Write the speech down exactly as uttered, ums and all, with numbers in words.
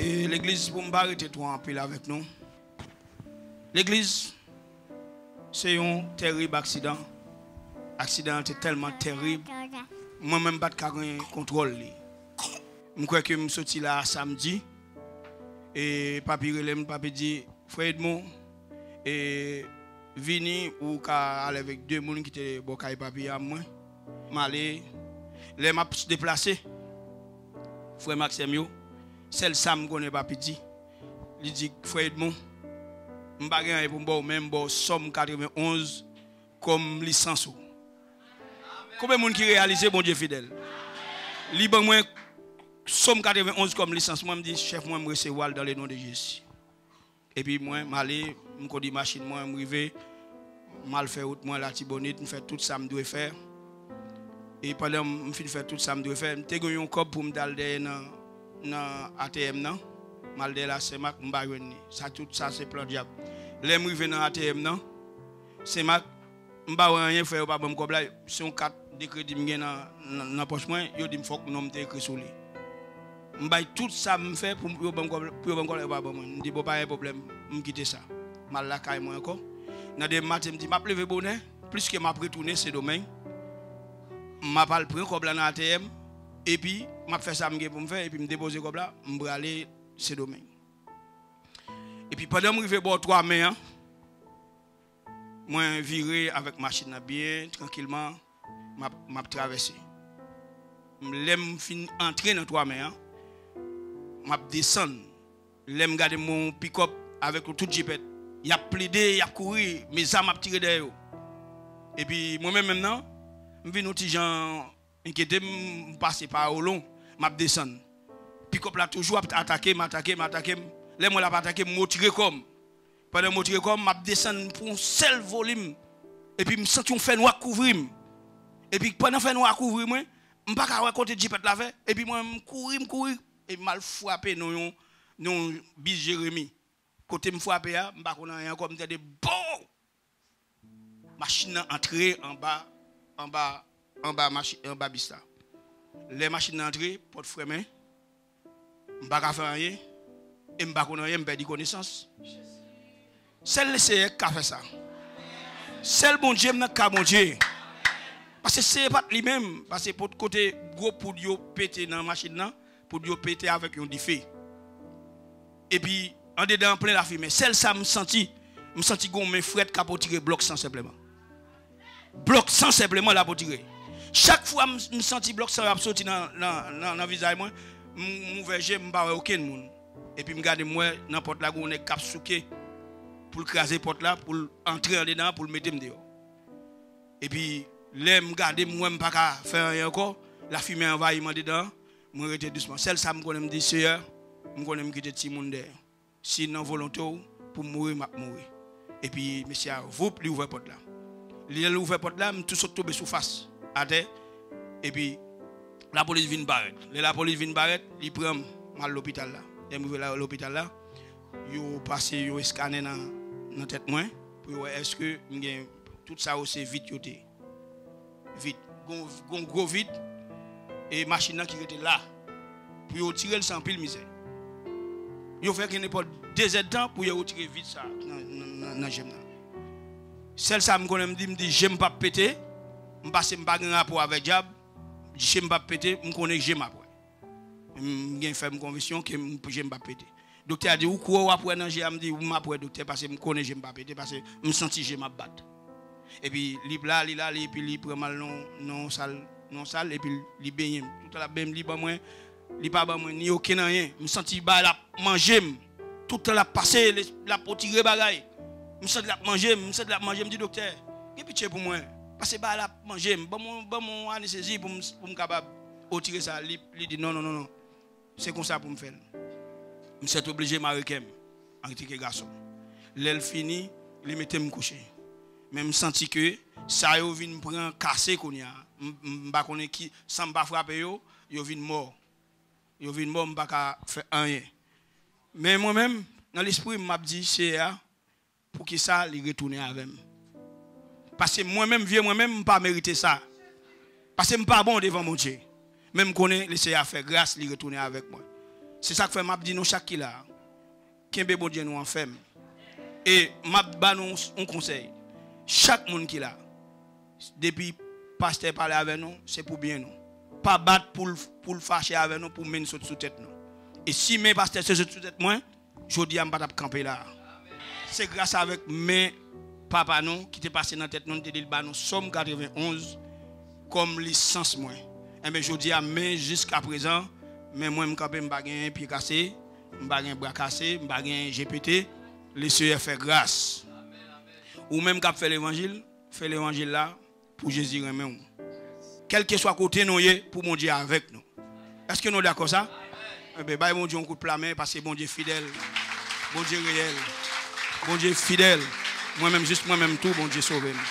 E legliz, pou m pa rete twò anpil avèk nou. Legliz, se yon tèrib aksidan. Aksidan an te tèlman tèrib, mwen menm m pa t ka gen kontwòl li. M kwè ke m soti la a samdi, e papi rele m, papi di, "Frè Edmond, e vini, ou ka ale avèk de moun ki te bò kay papi a mwen." M ale, lè m ap deplase, frè m ak sè m yo, sèl sa m konnen papi di. Li di, "Frè Edmond, m pa gen anyen pou m ba w, men m ba w sòm katrevenn onz kòm lisans ou." Konbyen moun ki reyalize Bondye fidèl? Li ban mwen sòm katrevenn onz kòm lisans mwen, m di, "Chèf mwen, m resevwa l dans le nom de Jésus." Epi mwen, m ale, m kondi machin mwen, m rive, m al fè wout mwen Latibonit, m fè tout sa m dwe fè. E pandan m fin fè tout sa m dwe fè, m te gen yon kòb pou m t al dèyè nan, nan A T M nan. M al dèyè la Senmak, m pa jwenn li. Sa, tout sa se plan dyab. Lè m rive nan A T M nan, Senmak, m pa wè anyen, frè yo pa ban m kòb la. Se yon kat de kredi m gen nan, nan, nan pòch mwen, yo di m fòk non m te ekri sou li. M bay tout sa m fè pou yo ban m kòb, pou yo ban m kòb la, yo pa ban mwen. M di, "Bon, pa gen pwoblèm, m kite sa." M al lakay mwen ankò. Nan demen maten, m di, "M ap leve bonè, pliske m ap retounen Sendomeng. M ap al pran kòb la nan A T M, epi m ap fè sa m gen pou m fè, epi m depoze kòb la, m prale Sendomeng." Epi pandan m rive bò twa men an, mwen vire avèk machin nan byen, trankilman, m ap, m ap travèse. Lè m fin antre nan twa men an, m ap desann. Lè m gade m wè yon pikòp avèk yon tout jipèt. Y ap plede, y ap kouri, men zam ap tire dèyè yo. Epi mwen menm menm nan, m vin yon ti jan enkyete m, m pase pa Olon, m ap desann. Pikòp la toujou ap atake m, atake m, atake m. Lè m wè l ap atake m, m retire kò m. Pandan m retire kò m, m ap desann pou yon sèl volim. Epi m santi yon fènwa kouvri m. Epi pandan fènwa a kouvri mwen, m pa ka wè kote jipèt la fè. Epi mwen, m kouri, m kouri. Epi m al frape nan yon, nan yon bis Jeremi. Kote m frape a, m pa konn anyen ankò, m tande bon! Machin nan antre anba, anba, anba machi-, anba bis la. Lè machin nan antre, pòt fèmen, m pa ka fè anyen, e m pa konn anyen, m pèdi konesans. Sèl Lesenyè k ka fè sa. Sèl Bondye m nan k ka Bondye. Paske se pa t li menm, paske pot kote gwo poud yo pete nan machin nan, poud yo pete avèk yon dife. Epi, andedan an plen lafimen. Sèl sa m santi, m santi gon men frèt k ap retire blòk san senpleman. Blòk san senpleman l ap retire. Chak fwa m, m santi blòk san yo ap soti nan, nan, nan, nan vizaj mwen, m, m ouvè je m, m pa wè okenn moun. Epi m gade m wè nan pòt la gon nèg k ap souke pou l kraze pòt la, pou l antre andedan an, pou l mete m deyò. Epi lè m gade m wè m pa ka fè anyen ankò, lafimen anvayi m andedan an, mwen rete dousman. Sèl sa m konnen m di, Seyè, m konnen m kite timoun dèyè. Si nan volonte w pou m mouri, m ap mouri. Epi mesye a, voup, li ouvè pòt la. Lè l ouvè pòt la, m tou sot tonbe sou fas, atè. Epi lapolis vin parèt. Lè lapolis vin parèt, li pran m, m al lopital la. Lè m rive la, lopital la, yo pase yon eskanè nan, nan tèt mwen pou yo wè èske m gen tout sa yo se vid yo te ye. Vid. Gon, gon gwo vid. E machin nan ki rete la. Pou yo tire l, se anpil mizè. Yo fè gen nenpòt de zèdtan pou yo retire vid sa nan, nan, nan, nan je m nan. Sèl sa m konnen m di, m di, je m p ap pete. M pase m pa gen rapò avèk dyab. Je m p ap pete, m konnen je m ap wè. M gen fèm konviksyon ke m, je m p ap pete. Doktè a di, "Ou kwè w ap wè nan je a?" M di, "M ap wè, doktè, paske m konnen je m pa pete, paske m santi je m ap bat." Epi li la, li la, li, epi li pran m al nan, nan yon sal, nan yon sal, epi li benyen m. Toutan l ap benyen m, li ban mwen, li pa ban mwen ni okenn anyen. M santi bagay la ap manje m. Toutan l ap pase, li, l ap retire bagay. M santi l ap manje m, m santi l ap manje m. M di, "Doktè, gen pitye pou mwen. Paske bagay la ap manje m. Ban mwen, ban mwen yon anestezi pou m, pou m kapab retire sa." Li, li di, "Non, non, non, non." Se konsa pou m fè l. M sètoblije mare kè m antanke gason. Lè l fini, li mete m kouche. Men m santi ke sa yo vin pran kase kounye a. M, m, m pa konnen ki, san m pa frape yo, yo vin mò. Yo vin mò, m pa ka fè anyen. Men mwen menm, nan lespri m, m ap di, Seyè a, poukisa li retounen avè m? Paske mwen menm, vye mwen menm, m pa merite sa. Paske m pa bon devan Bondye. Men m konnen Lesenyè a fè gras, li retounen avèk mwen. Se sa k fè m ap di nou chak ki la a, kenbe Bondye nou an fèm. E m ap ba nou yon konsèy. Chak moun ki la, depi pastè pale avè nou, se pou byen nou. Pa bat pou l, pou l fache avè nou, pou men sot sou tèt nou. E si men pastè te sot sou tèt mwen, jodi a m pa t ap kanpe la a. Se gras avèk men papa nou ki te pase nan tèt nou, li te di l ba nou Sòm katrevenn onz kòm lisans mwen. Enben, jodi a, men jiskaprezan, men mwen m kanpe, m pa gen pye kase, m pa gen bra kase, m pa gen je pete. Leseyè fè gras. Ou menm k ap fè levanjil, fè levanjil la pou Jezi renmen w. Kèlkeswa kote nou ye, pou Bondye avèk nou. Èske nou dakò sa? Enben, bay Bondye yon kout plamen, paske Bondye fidèl, Bondye reyèl, Bondye fidèl. Mwen menm, jis mwen menm tou, Bondye sove m.